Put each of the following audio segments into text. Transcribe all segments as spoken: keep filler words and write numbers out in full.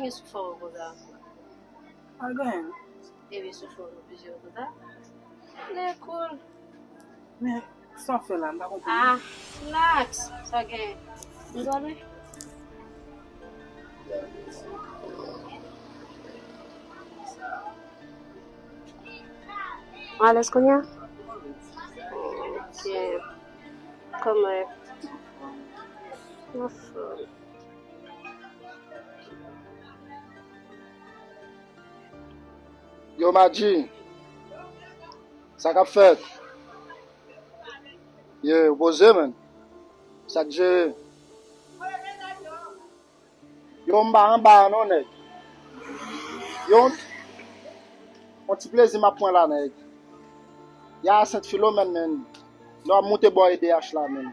Sou fò w konsa. Pa gen anyen. Epi sou fò w plizyè konsa. Lè cool. Men, sa w fè la, m pa konprann. Ah, relax. Sa gen. M dòmi. Alèz kounye a? Ok. Kòman? Anfòm. Yo, Madji, sa k ap fèt? Ye, ou poze, menn? Sa k jere? Yo, m pa anba a non, nèg. Yo, yon ti plezi m ap pran la, nèg. Ya, Sent Filomèn, menn. Lè w ap moute bò E D H la, menn.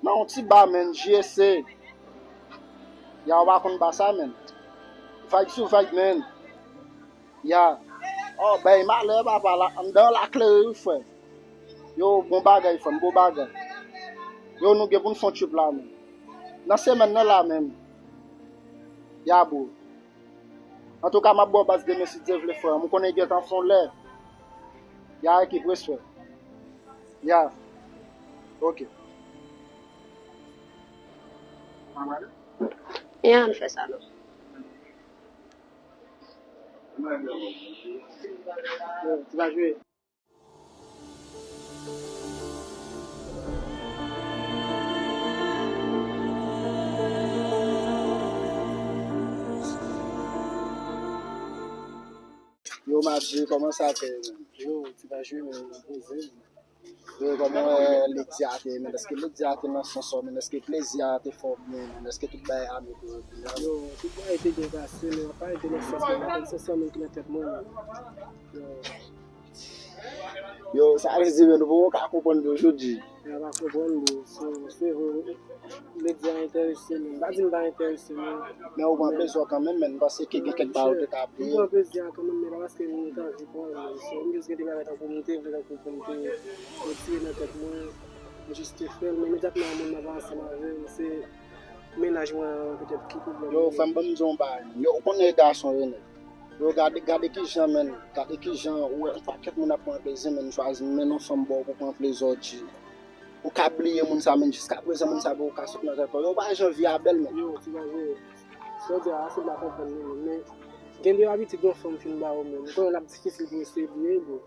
Nan yon ti ba, menn, J S C. Ya, ou pa konn ba sa, menn. Vibe sou vibe, menn. Ya. Oh, bay malè, papa, la, anndan la klere, wi, frè. Yo, bon bagay, frè m, bon bagay. Yo, nou gen pou n fè yon trip la, menn. Nan semèn nan la, menm. Ya, bro. Antouka, m ap ba w baz demen, si Dye vle, frè m. Ou konnen gentan fè yon lè. Ya, ekip, respè. Ya. Ok. Ya, ann fè sa, non. Yo, ti pa jwe. Yo, Madji, kòman sa fè, menn? Yo, ti pa jwe, menn, poze. Yo, kòman, eh, ledi a te, menn? Èske ledi a te nan sans ou, menn? Èske plezi a te fè w byen, menn? Èske tout bagay ame pou ou byen? Yo, tout bagay te byen pase, men m ap pale de nan sans mwen, m pa konn se san moun ki nan tèt mwen, menn. Yo. Yo, sa vle di, menn, nou poko ka konprann li jodi. Yo, m pa konprann li. Se, se vre, wi. Medya enterese, men m pa di m pa enterese, men. Men ou pran plezi w kanmenm, men m panse ke gen kèk bagay ou te ka bliye. M pran plezi a kanmenm, men pa paske m te anvi pran l, men se m jis gen de bagay tankou m te vle, tankou pou m te retire nan tèt mwen, m jis te fè l, men imedyatman moun nan pa ansanm avè m, se mennaj mwen an petèt ki pwoblèm. Yo, frè m, ban m di w yon bagay. Yo, ou konnen gason yo, nèg. Yo, gade, gade kijan, menn, gade kijan ou wè yon pakèt moun ap pran plezi, menn, chwazi mennen yon fanm ba w pou pran plezi w, G. Ou ka bliye moun sa, menn, jiskaprezan moun sa poko ka sot nan tèt ou. Yo, pa jan vi a bèl, menn. Yo, ti gason, sa w di a, se m pa konprann li, menn. Men, gen de abitid yon fanm fin ba ou, menn. Ou konnen l ap difisil pou w eseye bliye, bro.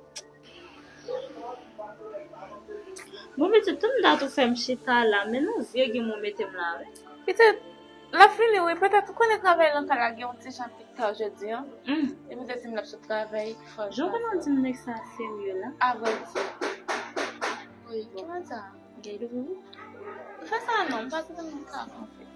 Bon, pitit, tout dat ou fè m chita la, men non vye gim ou mete m la, wi. Pitit, l ap vini, wi. Petèt ou konnen travay lan kay la gen yon ti jan pita jodi a. Mm. Epi w te di m l ap sot travay, fò l pase. Jan w konnen w di m nèg sa serye la. Avrèdi. Wi, ki maten an? Gade pou ou. Fè sa non, m pa santi m nan kay la, anfèt.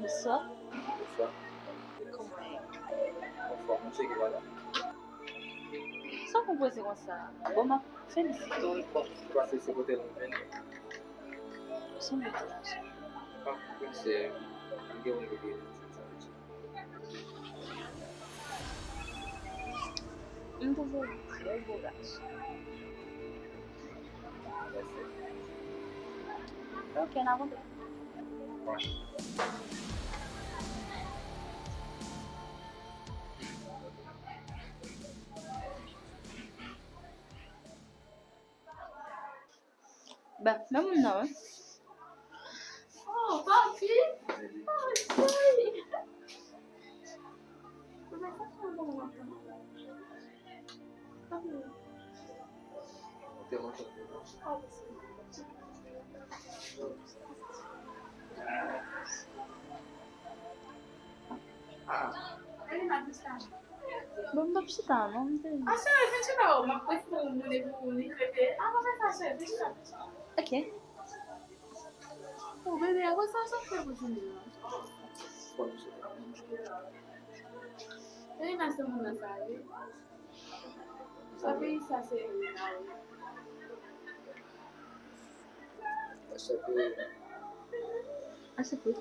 Bonswa. Bonswa. Kòman w ye? Anfòm, ou tcheke madanm? Sa w konpoze konsa? Bon, m ap felisite w. Bon, se pase se kote nou vini. Ou sanble ti gason. Ah, mwen se, m gen yon ide. M twouve w trè bo gason. Mèsi. Ok, n a kontre. Ba, ban m nan, wi. Oh, papi! Oh, cheri! Bon, m p ap chita, non, m te... Ah, cheri, vin chita, oh, m ap prese pou moun epi pou li trete. Ah, pa fè sa, cheri, vin chita, vin chita. Ok. Oh, bebe, apre sa, sa fè pou timoun nan? Bon, cheri. Vin nan se moun nan sa, wi. Sa peyi sa se... Achte peyi. Achte peyi.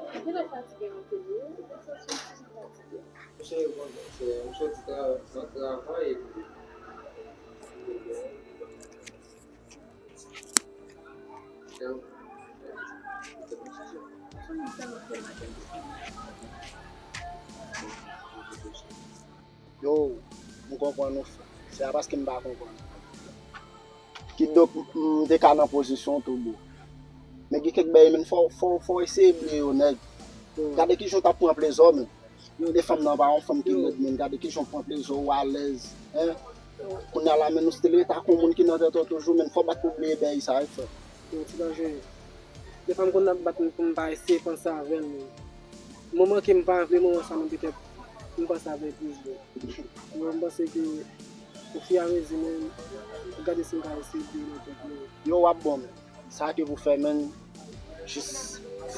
Ou genlè fatige anpil, wi. Ou santi w fatige. Monchè, bon, monchè, m soti tra-, nan travay epi Yo, m konprann ou, frè. Se pa paske m pa konprann. Kidonk, m, m te ka nan pozisyon w tou, bro. Men gen kèk bagay, men fò, fò, fò w eseye bliye yo, nèg. Gade kijan w t ap pran plezi w, men. Yon de fanm nan pa yon fanm ki lèd, men gade kijan w pran plezi w, w alèz, en. Kounye a la, men ou still rete ak yon moun ki nan tèt ou toujou, men fò w bat pou bliye bagay sa, wi, frè. Yo, ti danje. Defwa m konn ap bat pou m pa eseye panse avè l, men moman ke m pa vle moman sa, men petèt m panse avè l plis vre. Yo, m panse ke ofiramezi, men, gade si m ka eseye bliye nan tèt mwen. Yo, w ap bon, men. Sa ke pou fè, men, jis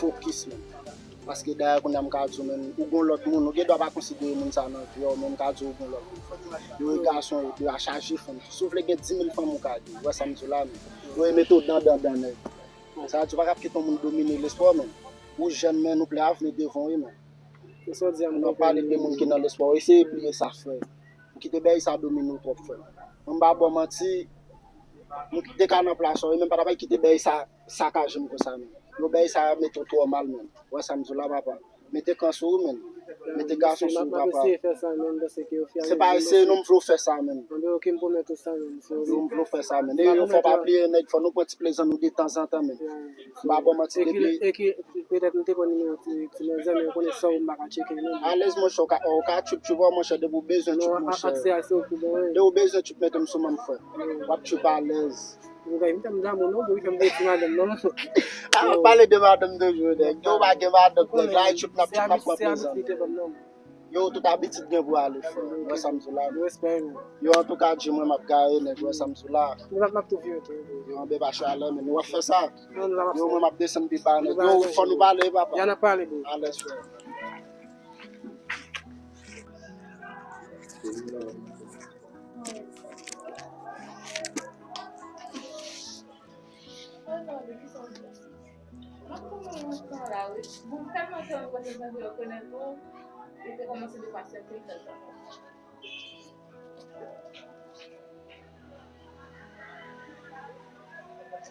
fokis, men. Paske dayè kounye a m ka di w, men, ou gon lòt moun, ou gen dwa pa konsidere moun sa nan vi w, men m ka di w ou gon lòt moun. Yo, e gason yo, yo a chaje fanm. Si w vle gen dimil fanm, ou ka gen. Ou wè sa m di w la, men. Yo, e mete w dan, dan, dan, nèg. Sa vle di, ou pa ka ap kite yon moun domine lespri w, men. Ou jèn, men, ou ple avni devan w, wi, men. Lè w ap pale de moun ki nan lespri w, eseye bliye sa, frè. Ou kite bagay sa domine w twòp, frè. Mwen, m pa ba w manti, m te ka nan plas ou, e menm pa ta bay kite bagay sa sakaje m konsa, men. Yo, bagay sa mete w twò mal, men. Ou wè sa m di w la, papa. Mete kan sou ou, men. Mete gason sou ou, papa. Se pa eseye non, m vle w fè sa, men. Yo, m vle w fè sa, men. E yo, fò w pa bliye, nèg, fò nou pran ti plezi nou detanzantan, men. M pa ba w manti, depi... Petèt m te pran nimewo ti, ti mèzanmi, ou konnen san ou m pa ka tcheke menm. Alèz, monchè, ou ka, ou ka tchup tchup, monchè, depi ou bezwen tchup, monchè. Depi ou bezwen tchup, mete m sou men m, frè. W ap tchup alèz. Ou pa gen madanm, non? Ou pa gen madanm, non? A, pale de madanm toujou, nèg. Yo pa gen madanm, nèg. La, e tchup n ap tchup, n ap pran plezi. Yo, tout abitid gen pou ale, frè. Ou wè sa m di w la? Yo, antouka, Jim, mwen, m ap gaye, nèg. Ou wè sa m di w la? M ap, m ap tou vire tou. Yo, anben pa chalè, men. W ap fè sa? Yo, mwen, m ap desann pi ba, nèg. Yo, fò nou pale, papa. Alèz, frè. M ap kòmanse yon tan la, wi. Bon, tèlman ke mwen panse m te rekonèt ou, li te kòmanse de pasyante kèk tan.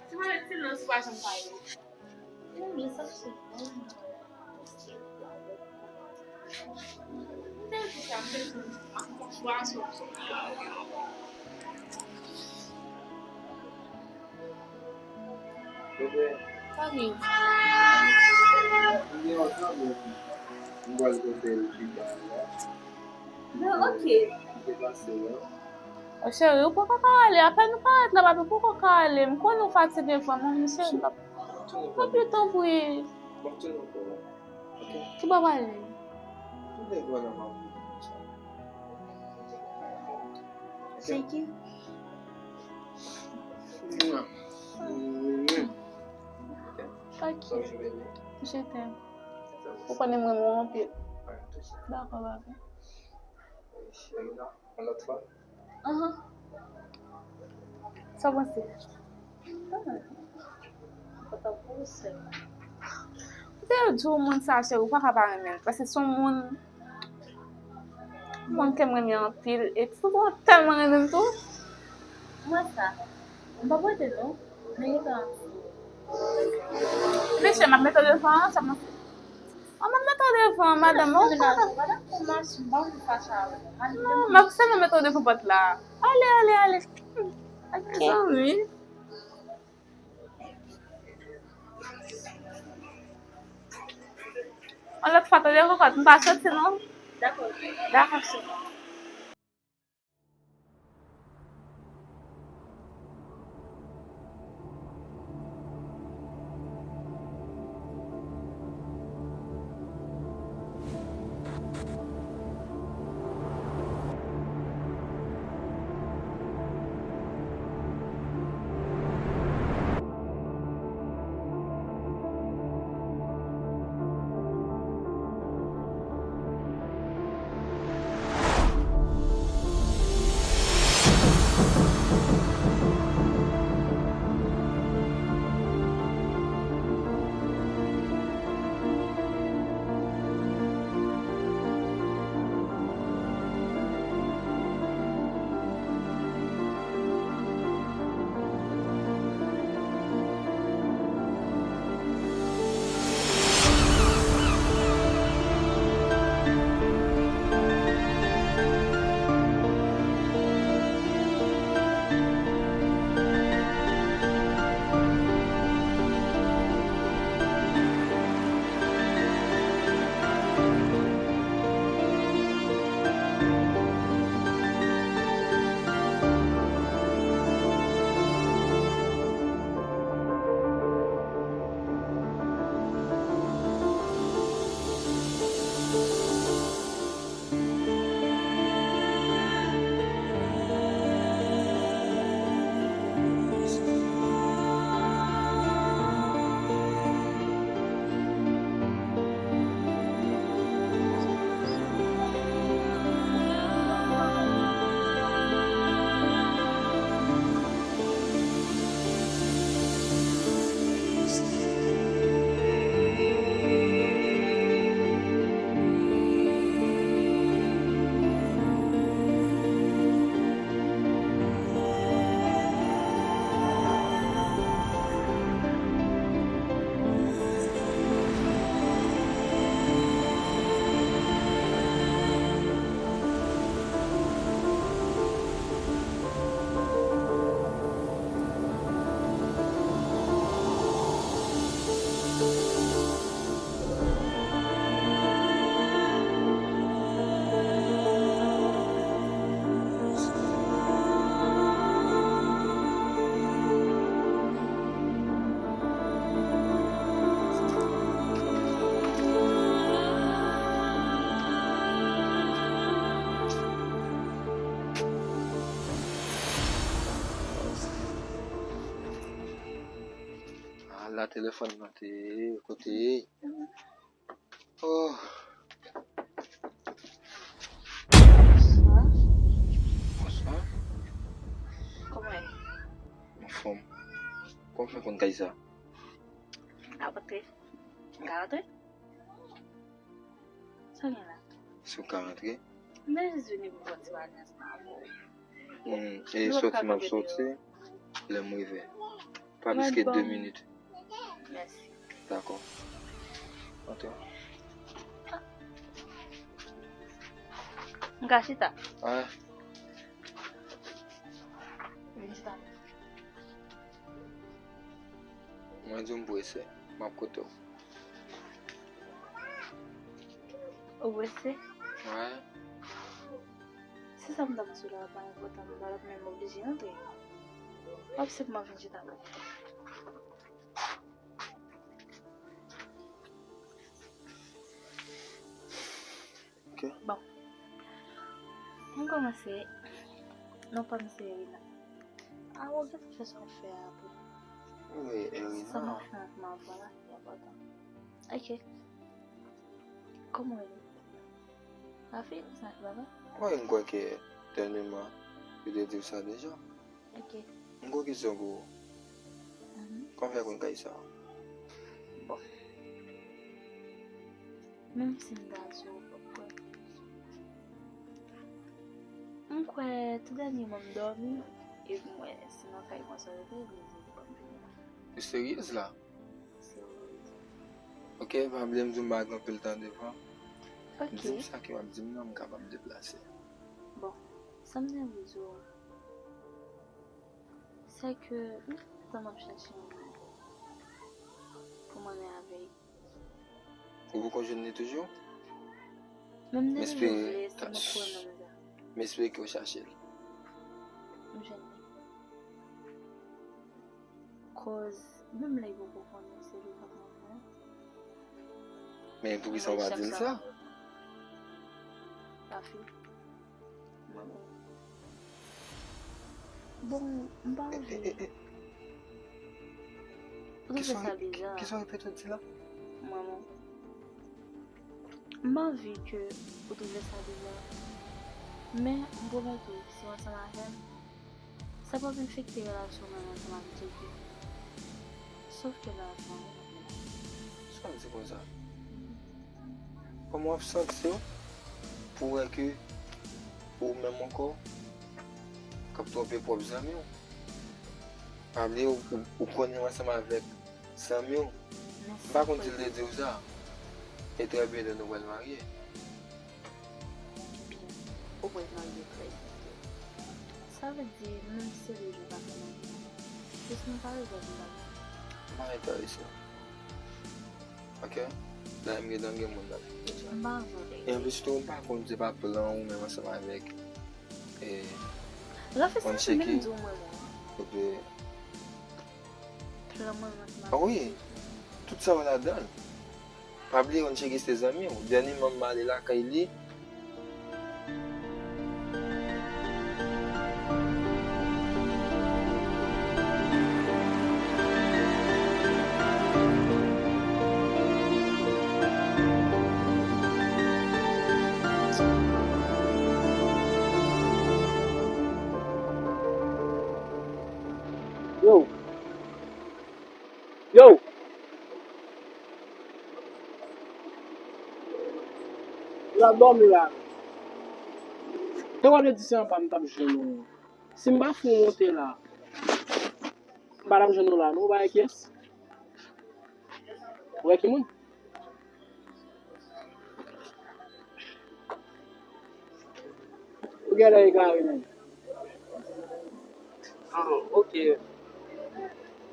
Ti mwen, silans ou pa janm pale. Bon, ok. Cheri, ou poko ka ale. Apèn ou parèt la, papi, ou poko ka ale. M konnen ou fatige vrèman, men cheri, papi, tanpri. Ki bò w prale? Se ki? Ok. Je t'aime. Ou konnen m renmen w anpil. Dakò, papi. Yon lòt fwa? Ahan. Sa w panse? Ah. Kontan pou ou, sè. Ou te di w moun sa, cheri, ou pa ka pa renmen l. Paske se yon moun, moun ke m renmen anpil. E tou, ou tèlman renmen m tou. Mwen sa. M pa pote non. Men li pa anti. Mesye, m ap mete w devan, sa m ap fè. An, m ap mete w devan, madanm, ou pa... Non, m ap sèlman mete w devan pòt la. Ale, ale, ale. Ak zanmi. Yon lòt fwa, tande, kokòt, m pa soti, non. Dakò. Dakò, cheri. La telefòn nan te ye, kote ye? Oh. Bonswa. Kòman w ye? Anfòm. Kòman w fè konn kay sa? M ka rantre? M ka rantre? Sa w gen la? Si w ka rantre? M te jis vini pou m fè yon ti pale ansanm avè w. Hmm, e sòti m ap sòti, lè m rive. Pa plis ke de minit. Mèsi. Dakò. Antre. M ka chita? Wi. Vin chita. Mwen di w m prese. M ap koute w. Ou prese? Wi. Si sa m t ap di w la pa enpòtan, m pa t ap menm oblije antre. W ap senpman vin chita la. Ok. Bon. M kòmanse. Non pa m se Erina. A, ou gentan fè sa w fè a tou. Wi, Erina. Si sa m ap fè ansanm avè w la, li enpòtan. Ok. Kòman w rele? Rafi, sa se papa? Wi, m kwè ke dènyèman, yo te di w sa deja. Ok. M gon kesyon pou ou. Mhm. Kòman w fè konn kay sa a? Bon. Menm si m ta di w, m kwè. M kwè tou dènyèman m dòmi, epi m wè se nan kay konsa yo te vle di m ban m vini la. Ou seryez la? Seryez. Ok, pa bliye m di w m pa gen anpil tan devan. Ok. Di m sa ke w ap di m nan, m kapab deplase. Bon, sa m te vle di w, se ke m gen lontan m ap chèche yon moun pou m annik avè l. Ou poko jwenn li toujou? Menm nan men yo vle, se mwen k wè nonm sa. M espere ke w chache l. M jwenn li. Koz, menm lè yo poko konnen se li k ap manje. Men poukisa w pa di l sa? Rafi. Bon, m pa anvi. Ou te fè sa deja. Kisa w repete w di la? Manman. M pa anvi ke ou twouve sa bizar. Men, m pwomèt ou, si w ansanm avè m, sa p ap enfekte relasyon mwen ansanm avèk Jeffrey. Sòf ke relasyon an. Sa w di konsa? Kòman w ap santi w pou w wè ke ou menm ankò k ap twonpe pwòp zanmi w? Pa bliye ou, ou, ou konnen ansanm avèk zanmi w. M pa konn si l te di w sa. E trè byento nou pral marye. Ebyen, ou pral marye trè byento. Sa vle di, menm si se de jou pa fè nan vi nou. Jis nou pa rezève bagay. M pa enterese. Ok? La, m gentan gen moun nan. M pa anvi. E anplis tou, m pa konn se pa plan ou menm ansanm avèk, e, Rafi, sa ki menm di w mwen, mwen. Epi, plan mwen, mwen, se ma. Ah wi, tout sa w ladan l. Pa bliye, yon tcheke se zanmi w. Dènyèman, m ale lakay li. Yo! Yo! Ou t ap dòmi la. Te wè de di se anba m t ap jwenn ou. Si m pa fè w monte la, m pa t ap jwenn ou la, non, ou pa wè kiyès? Ou wè ki moun? Ou genlè egare menm. Ah, ok.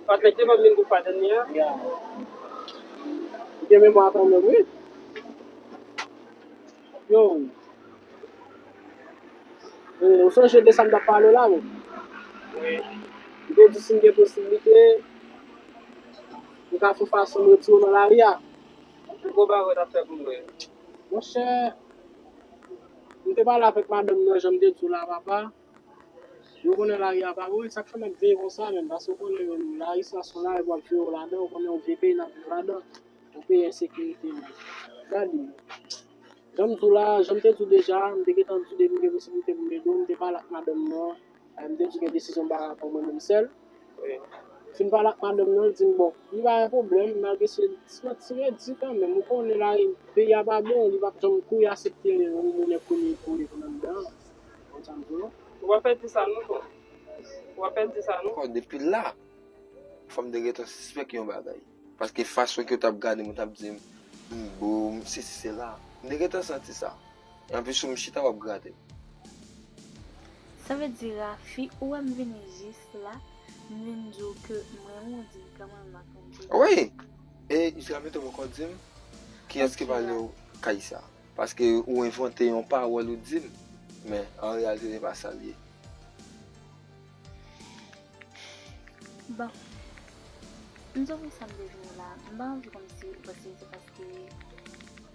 Patnè k te ban m vin pou fadann li a? Ya. Ou gen memwa kanmenm, wi. Yo. Eh, ou sonje de sa m t ap pale w la, men? Wi. M te di si m gen posiblite, m ka fè fason m retire w nan lari a. Gwo bagay w t ap fè pou mwen. Monchè, m te pale avèk madanm nan, jan m te di w la, papa. Yo konnen lari a pa bon, e sa k fè m ap veye konsa menm, paske w konnen menm lari sa se yon lari w ap veye w ladan, w konnen yon vye peyi n ap viv ladan, yon peyi ensekirite menm. Gade, jan m di w la, jan m te di w deja, m te gentan di w depi m gen posiblite pou m ede w, m te pale ak madanm nan, e, m te di w gen desizyon m pa ka pran mwen menm sèl. Fin pale ak madanm nan, l di m, bon, li pa gen pwoblèm, malgre se ti manti redi kanmenm, ou konnen lari, peyi a pa bon, li p ap janm kouri aksepte yon moun enkonni pou li vin anndan an. Konn sa m di w la? Ou pa fè di sa non, frè. Ou pa fè di sa non. Ankò, depi la, fò m te gentan sispèk yon bagay. Paske fason ke w t ap gade m, ou t ap di m, m bo, m sesi, sela. M te gentan santi sa. E anplis, ou m chita, w ap grate m. Sa vle di, Rafi, ou wè m vini jis la, m vin di w ke m renmen w, di m kanmenm m ap renmen w. Wi! E jiskaprezan ou poko di m kiyès ki ba w kay sa. Paske ou envante yon pawòl ou di m, men an reyalite se pa sa l ye. Bon, m di w pou sa m te vini la, m pa anvi kòmsi ou panse se paske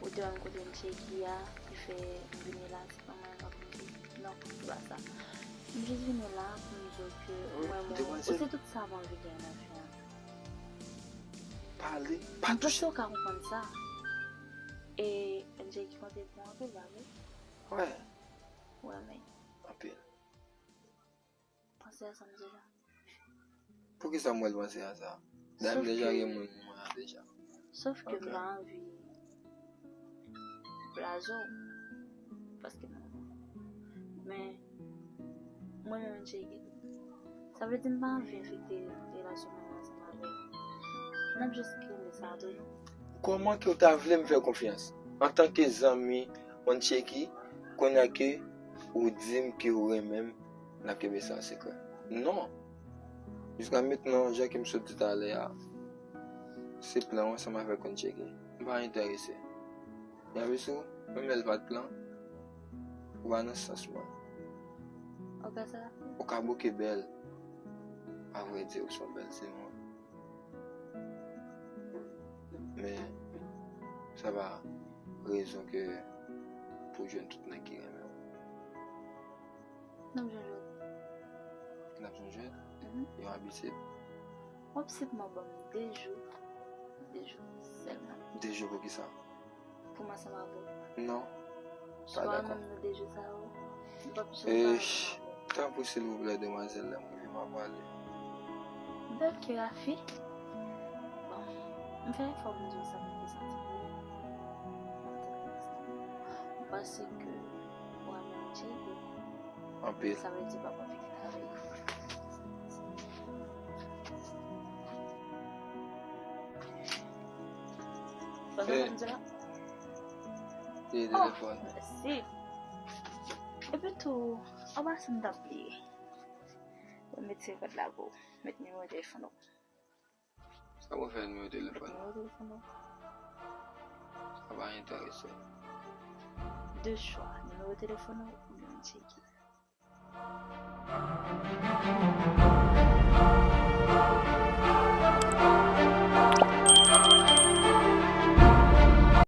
ou te wè m kote m tcheke a ki fè m vini la, se pa mwen k ap vini. Non, se pa sa. M jis vini la pou m di w ke ou renmen w, ou se tout sa m anvi gen nan vi an. Pale, pa touche. M panse w ka konprann sa. E M J ki konte pou anpil bagay. Wè. Wè, men. Anpil. Panse a sa m di la. Poukisa m wè l panse a sa? Dayè m deja gen moun mwen an deja. Sof ke m pa anvi blaze w. Paske m, men, mwen menm M J K, sa vle di m pa anvi enfekte relasyon mwen ansanm avè w. N ap jis kenbe sa tou. Kòman ke w ta vle m fè konfyans? Antanke zanmi, on tcheki, kounye a ke ou di m ke ou renmen m, n ap kenbe sa an sekrè. Non. Jiska mentnan, jan ke m sot di talè a, se plan w ansanm avèk on tcheki. M pa enterese. Yavisou, menm lè l pa t plan, ou pa nan sans mwen. Ou ka sa? Ou ka bouke bèl. Avrèdi, ou se yon bèl timoun. Men, sa pa rezon ke pou jwenn tout nèg ki renmen w. N ap jwenn jwèt. N ap jwenn jwèt? Mhm. Yon abitid. W ap senpman ban m de jou. De jou sèlman. De jou pou kisa? Pou m ansanm avè w. Non. Pa dakò. Swa menm nan de jou sa yo, m p ap janm pa ansanm avè w. Tanpri, silvouplè, demwazèl, lè m rive, m a pale. Bèl ke Rafi. Bon, m fè efò pou m di w sa m te santi pou ou. M panse ke ou renmen Jay. Anpil. Sa vle di w p ap anvi travay. Pandan m ap di la. Te telefòn. Mèsi. Epi tou, anba sa m t ap bliye. Mwen met se kòd la pou ou. Met nimewo telefòn ou. Sa pou fè nimewo telefòn ou? Nimewo telefòn ou. Sa pa enterese m. De chwa, nimewo telefòn ou oubyen yon tcheki.